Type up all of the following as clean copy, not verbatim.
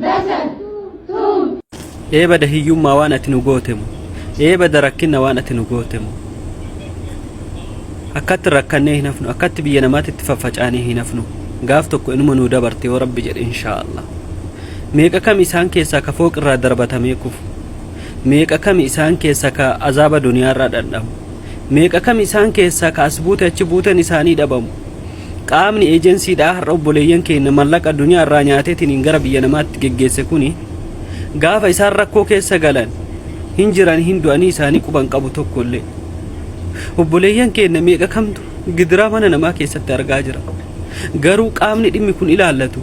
Listen, two. Ee bada hiyyummaa waan ati nu gootemu. Ee bada rakkinna waan ati nu gootemu. Akkatti rakkannee hin hafnu, akkatti biyya namaatti itti faffacaanee hin hafnu. Gaaf tokko inuma nuu dabarte yoo Rabbi jedhe inshaa Allah. Meeqa kami isaan keessaa ka fooqirraa darbatamee kufu. Meeqa kami isaan keessaa ka azaaba duniyaarraa dhandhamu. Meeqa kami isaan keessaa ka as buute achi buuteen isaanii dhabamu. Qaamni eejensiidhaa har'a obboleeyyan keenya mallaqa addunyaa irraa nyaateetiin gara biyya namaatti geggeesse kuni gaafa isaan rakkoo keessa galan hin jiran hin du'anii isaanii quban qabu tokkollee. Obboleeyyan keenya meeqa kamtu gidiraa mana namaa keessatti argaa jira. Garuu qaamni dhimmi kun ilaallatu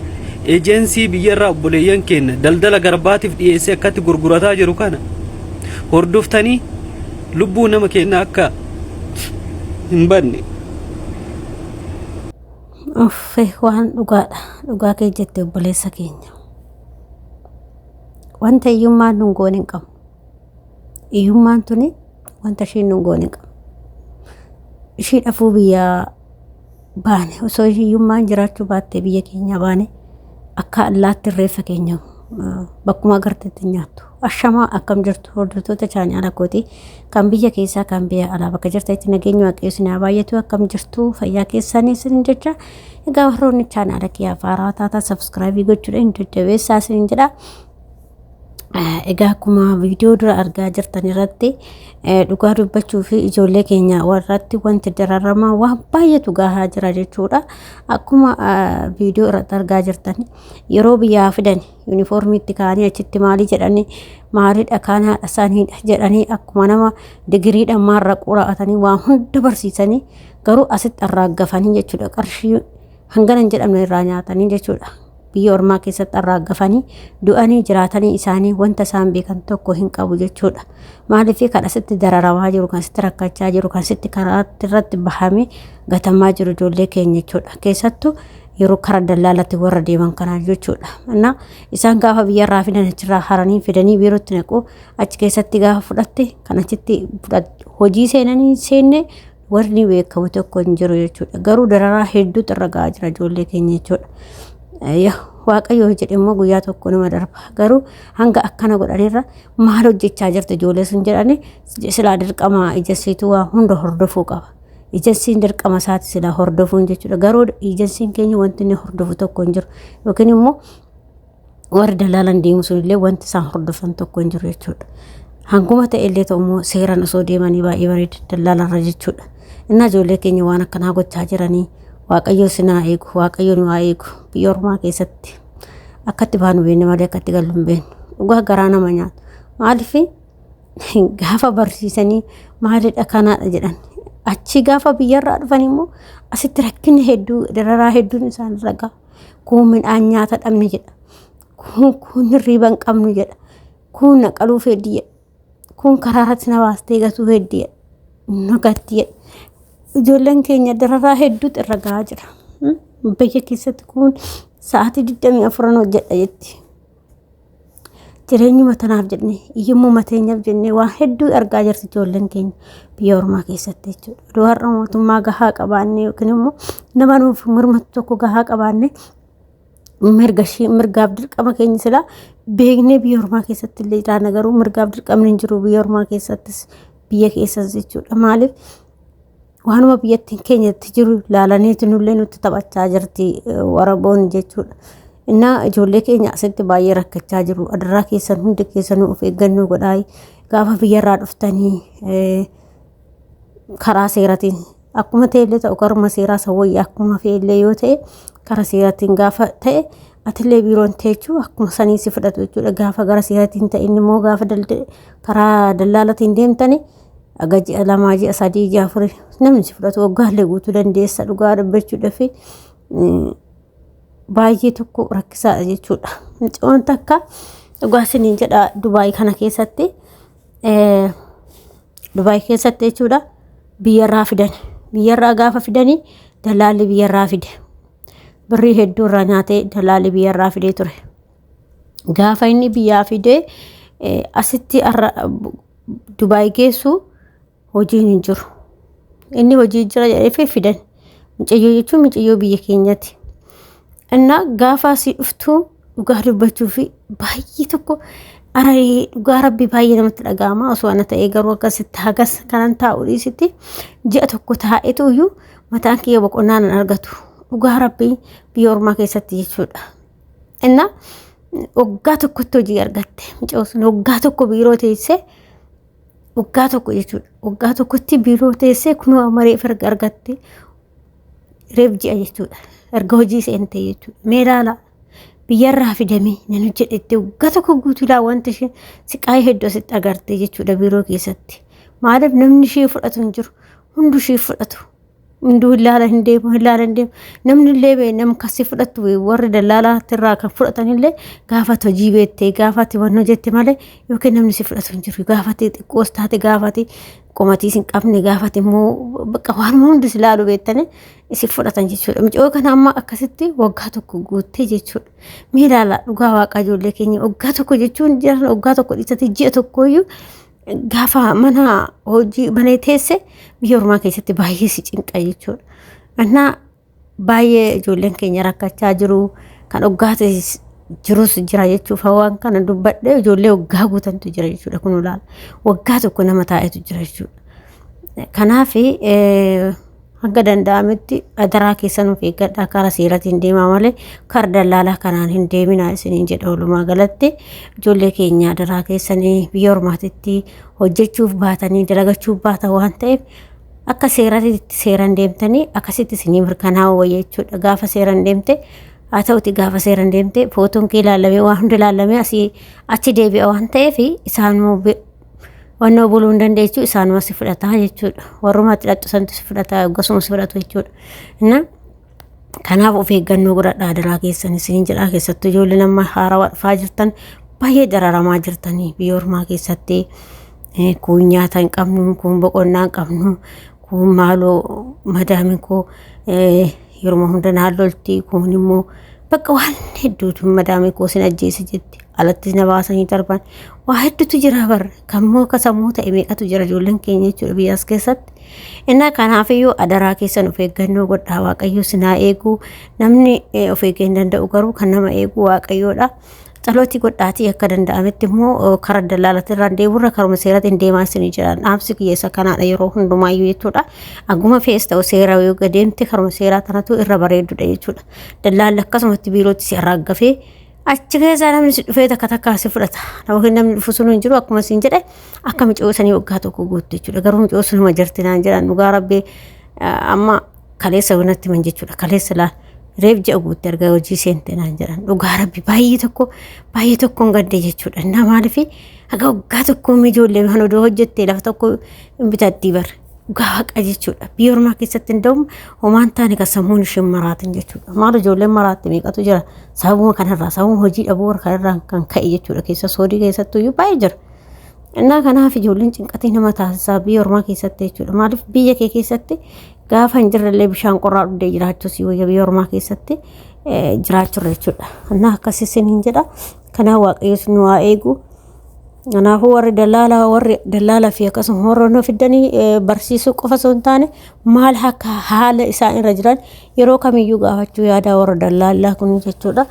ejensii biyyarraa obboleeyyan keenya daldala garbaatiif dhiyeessee akkatti gurgurataa jiru kana hordoftanii lubbuu nama keenyaa akka hin badne. Uffee waan dhugaadha. Dhugaa kee jette obboleessa keenya. Wanta hiyyummaan nun goone hin qabnu. Hiyyummaan tuni wanta ishiin nun goone hin qabnu. Ishii dhafuu biyyaa baane osoo hiyyummaan jiraachuu baattee biyya keenya baane akka allaatti reeffa keenya bakkuma agartetti hin nyaattu. Ashamaa akkam jirtu hordoftoota chaanaala kooti kan biyya keessaa kan biyya alaa bakka jirtanitti nageenya waaqayyo isin haa baay'atu akkam jirtu fayyaa keessanii isin jecha egaa warroonni chaanaala kiyyaa faaraa taataa sabskraayibii gochuudhaan jajjabeessaa isin jedha. Egaa akkuma viidiyoo dura argaa jirtan irratti dhugaa dubbachuu fi ijoollee keenya warratti wanti dararamaa waan baay'eetu gahaa jira jechuudha. Akkuma viidiyoo irratti argaa jirtan yeroo biyyaa fidan yuunifoormiitti kaa'anii achitti maalii jedhanii maalidha kaan haadha isaaniidha jedhanii akkuma nama digiriidhaan maarra quraa'atanii waan hunda barsiisanii garuu asitti arraaggafanii jechuudha. Qarshii hangana hin jedhamne irraa nyaatanii jechuudha. Biyya ormaa keessatti arraaggafanii du'anii jiraatanii isaanii wanta isaan beekan tokko hin qabu jechuudha. Maaliif kan asitti dararamaa jiru, kan asitti rakkachaa jiru, kan asitti karaa irratti bahamee gatamaa jiru ijoollee keenya jechuudha. Keessattuu yeroo karaa dallaalatti warra deeman kanaa jechuudha. Innaa isaan gaafa biyyarraa fidan achirraa haranii fidanii biirootti naqu achi keessatti gaafa fudhatte kan achitti hojii seenanii seenne warri beekamu tokko hin jiru jechuudha. Garuu dararaa hedduutu irra ga'aa jira ijoollee keenya jechuudha. Waaqayyo jedhe immoo guyyaa tokko numa darba. Garuu hanga akkana godhanirra maal hojjechaa jirti ijoollee sun jedhanii silaa dirqama ijessiitu waa hunda hordofuu qaba. Ijensiin dirqama isaati silaa hordofuun jechuudha. Garuu ijensiin keenya wanti inni hordofu tokko hin jiru. Yookiin immoo warri dalaalan deemu sunillee wanti isaan hordofan tokko hin jiru jechuudha. Hanguma ta'e illee ta'u immoo seeraan osoo deemanii baay'ee bareeda dallaalarra jechuudha. Innaa ijoollee keenya waan akkanaa gochaa jiranii Waaqayyo isin haa eegu, Waaqayyo nu haa eegu biyya ormaa keessatti akkatti baanu beekne malee akkatti gallu hin beeknu. Dhugaa garaa nama nyaata. Maaliif gaafa barsiisanii maalidha kanaadha jedhan. Achi gaafa biyyarraa dhufan immoo asitti rakkinni hedduu dararaa hedduun isaan irra gaha. Kuun midhaan nyaata dhabne jedha. Kuun hirriiba hin qabnu jedha. Kuun na qaluu fedhi jedha. Kuun karaa irratti na baastee gatuu heddi jedha. Na gatti jedha. Ijoolleen keenya dararaa hedduutu irra gahaa jira. Biyya keessatti kuun sa'aatii 24 hojjedha jetti. Jireenyuma tanaaf jennee hiyyummuma teenyaaf jennee waan hedduu argaa jirti ijoolleen keenya biyya ormaa keessatti jechuudha. Odoo har'a mootummaa gahaa qabaannee yookiin immoo nama nuuf mormatu tokko gahaa qabaannee mirga ishii mirgaaf dirqama keenya silaa beeknee biyya ormaa keessatti illee jiraanna garuu mirgaaf dirqamni hin jiru biyya ormaa keessattis biyya keessas jechuudha. Maaliif waanuma biyyattiin keenyatti jiru laalaniitu nullee nutti taphachaa jirti waraboonni jechuudha. Innaa ijoollee keenya asitti baay'ee rakkachaa jiru. Adaraa keessan hundi keessanuu of eeggannoo godhaa. Gaafa biyyarraa dhuftanii karaa seeratiin akkuma ta'ellee ta'u karuma seeraa isa wayya akkuma fe'ellee yoo ta'e karaa seeratiin gaafa ta'e atillee biiroon teechuu akkuma sanii si fudhatu jechuudha. Gaafa gara seeratiin ta'e inni immoo gaafa karaa dallaalatiin deemtanii Aga ji'a lamaa ji'a sadii ji'a afurii namni si fudhatu waggaallee guutuu dandeessa dhugaa dubbachuudhaaf baay'ee tokko rakkisaadha jechuudha. Mucayyoon takka dhugaa isiniin jedha Dubaay kana keessatti Dubaay keessatti jechuudha biyyarraa fidan biyyarraa gaafa fidanii dallaalli biyyarraa fide birrii hedduu irraa nyaatee dallaalli biyyarraa fidee ture. Gaafa inni biyyaa fidee asitti Dubaay geessu hojiin hin jiru. Inni hojii jira jedhee fidan. Mucayyoo jechuun mucayyoo biyya keenyati. Innaa gaafa asii dhuftu Dhugaa dubbachuu fi baay'ee tokko araree dhugaa rabbi baay'ee namatti dhaga'ama. Osoo ana ta'ee garuu akkasitti hagas kanan taa'u dhiisitti ji'a tokko taa'etu iyyuu mataan kiyya boqonnaa nan argatu. Dhugaa rabbi biyya ormaa keessatti jechuudha. Inna waggaa tokkotti hojii argatte mucaa sun waggaa tokko biiroo teessee waggaa tokko jechuudha. Waggaa tokkotti biiroo teessee kunoo amma reef erga argatte reef ji'a jechuudha. Erga hojii seente jechuudha. Mee ilaala biyyarraa fidamee nan hojjedhette waggaa tokko guutuu laa wanti isheen siqaayii hedduu asitti agarte jechuudha biiroo keessatti. Maaliif namni ishee fudhatu hin jiru. Hunduu ishee fudhatu. Hunduu ilaala hin deemu ilaala hin deemu. Namni illee bee nama kasi fudhatu warri dallaalaa irraa kan fudhatan illee gaafata hojii beektee gaafati waan hojjette malee yookiin namni si fudhatu hin jiru. Gaafati xiqqoos taate gaafati qomatii hin qabne gaafati immoo bakka waan hundi si ilaalu beektanii si fudhatan jechuudha. Mucoo kana amma akkasitti waggaa tokko guuttee jechuudha. Mee ilaala dhugaa waaqaa ijoollee keenya waggaa tokko jechuun jiran waggaa tokko dhiisate ji'a tokkoyyuu gaafa mana hojii mana teesse biyya ormaa keessatti baay'ee si cinqa jechuudha. Innaa baay'ee ijoolleen keenya rakkachaa jiru kan waggaa jirus jira jechuuf waan kana dubbadhee ijoollee waggaa guutantu jira jechuudha kun ilaala. Waggaa tokko nama taa'etu jira jechuudha. Kanaaf hanga danda'ametti adaraa keessan of eeggadhaa karaa seeraatiin deemaa malee karaa dallaalaa kanaan hin deeminaa isiniin jedha walumaa galatti ijoollee keenya adaraa keessanii biyya ormaatitti hojjechuuf baatanii dalagachuuf baatan waan ta'eef akka seeraatti seeraan deemtanii akkasitti isinii mirkanaa'u wayya jechuudha gaafa seeraan deemte haa ta'uti gaafa seeraan deemte footoon kee ilaalamee waan hundi ilaalamee asii achi deebi'a waan ta'eef isaanuma wannoo buluu hin dandeechu isaanuma si fudhataa jechuudha. Warruma ati dhaqxu santu si fudhataa akkasuma si fudhatu jechuudha. Inna kanaaf of eeggannoo godhadhaa adaraa keessan isiniin jedhaa keessattuu ijoolleen amma haarawaa dhufaa jirtan baay'ee dararamaa jirtanii biyya ormaa keessatti kun nyaata hin qabnu kun boqonnaa hin qabnu kun maaloo madaamin koo yeroo hunda naan lolti kun immoo bakka waan hedduutu madaamii koo sin ajjeese jetti alatti na baasanii darban waa hedduutu jira bar kammoo akka sammuu ta'e meeqatu jira ijoolleen keenya jechuudha biyyaas keessatti. Innaa kanaafiyyuu adaraa keessan of eeggannoo godhaa waaqayyo sinaa eeguu namni of eeguu hin danda'u garuu kan nama eegu waaqayyoodha. Xalootii godhaatii akka danda'ametti immoo karaa dallaalatti irraan deeburra karuma seeraatiin deemaa isin jira. Dhaamsi kiyya isa kanaadha yeroo hundumaayyuu jechuudha. Aguma fees ta'u seera yoo deemte karuma seeraa tanatu irra bareedudha jechuudha. Dallaalli akkasumatti biirootti si arraggafee achi keessaa namni si dhufee takka takkaa si fudhata. Yookiin namni dhufu sun hin jiru akkuma isin jedhe akka micoo sanii waggaa tokko guuttu jechuudha. Garuu micoo sunuma jirti naan jedhan dhugaa rabbii amma kaleessa wanatti man jechuudha. Kaleessa laal reef ji'a guutte erga hojii seente naan jedhan dhugaa rabbi baay'ee tokko baay'ee tokkoon gadde jechuudha. Innaa maaliif haga waggaa tokko ijoollee kan odoo hojjette lafa tokko hin bitattii bara. Dhugaa waaqa jechuudha. Biyya ormaa keessatti hin da'u homaan taane kan sammuun isheen maraatan jechuudha. Maal ijoolleen maraatte meeqatu jira sababuma kanarraa sababuma hojii dhabuu kanarraa kan ka'e jechuudha. Keessa soodii keessattuu iyyuu baay'ee jira. Innaa kanaaf ijoolleen cinqatii nama taasisaa biyya ormaa keessatti jechuudha. Maaliif biyya kee keessatti gaafa hin jirrellee bishaan qorraa dhugdee jiraachuu si wayya biyya ormaa keessatti jiraachurra jechuudha. Innaa akkas isiniin jedha. Kanaaf waaqayyo nu haa eegu. Kanaafuu warri dallaalaa warri dallaalaa fi akkasuma warra nu fiddanii barsiisuu qofa osoo hin taane maal akka haala isaan irra jiran yeroo kamiyyuu gaafachuu yaadaa warra dallaalaa kun jechuudha.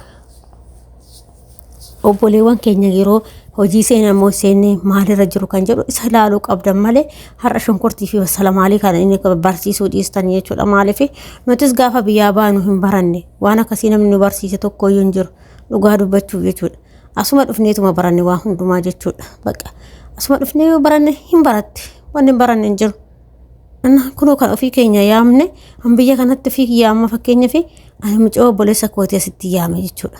Obboleewwan keenya yeroo hojii seenaa immoo seennee maalirra jiru kan jedhu isa ilaaluu qabdan malee har'a shunkurtii fi basala maalii kana inni barsiisuu dhiistan jechuudha. Maaliif nutis gaafa biyyaa baanu hin baranne waan akkasii namni nu barsiise tokko iyyuu hin jiru dhugaa dubbachuuf jechuudha. Asuma dhufneetuma baranne waa hundumaa jechuudha. Bakka asuma dhufnee yoo baranne hin baratti wanni hin baranne hin jiru. Innaa kunoo kan ofii keenya yaamne an biyya kanatti ofii yaamma fakkeenyaaf ani mucoo obboleessa kootii asitti yaame jechuudha.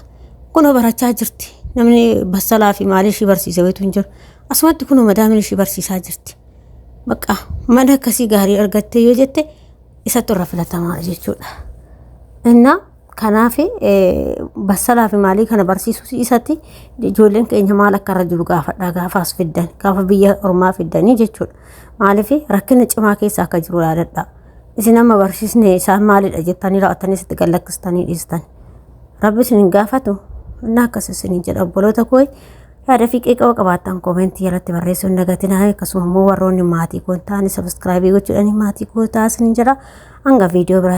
Kunoo barachaa jirti. Namni bassalaa fi maalii ishii barsiise wayitu hin jiru. Asumatti kunoo madaamin ishii barsiisaa jirti. Bakka mana akkasii gaarii argattee yoo jette isatu irra filatamaa jechuudha. Innaa kanaaf bassalaa fi maalii kana barsiisuu isatti ijoolleen keenya maal akka irra jiru gaafadhaa gaafa as fiddan gaafa biyya ormaa fiddanii jechuudha. Maaliif rakkina cimaa keessa akka jiru yaadadha. Isin amma barsiisne isaan maalidha jettanii raawwattanii sitti gallakkistanii dhiistan. Rabbi isin hin gaafatu. Innaa akkas isin jedha obboloota koo yaada fi qeeqaa qabaattan koomentii jalatti barreessuu hin dagatinaa akkasuma immoo warroonni maatii koo hin taane sabiskiraayibii gochuudhaan maatii koo taasisan jedha hanga viidiyoo biraa.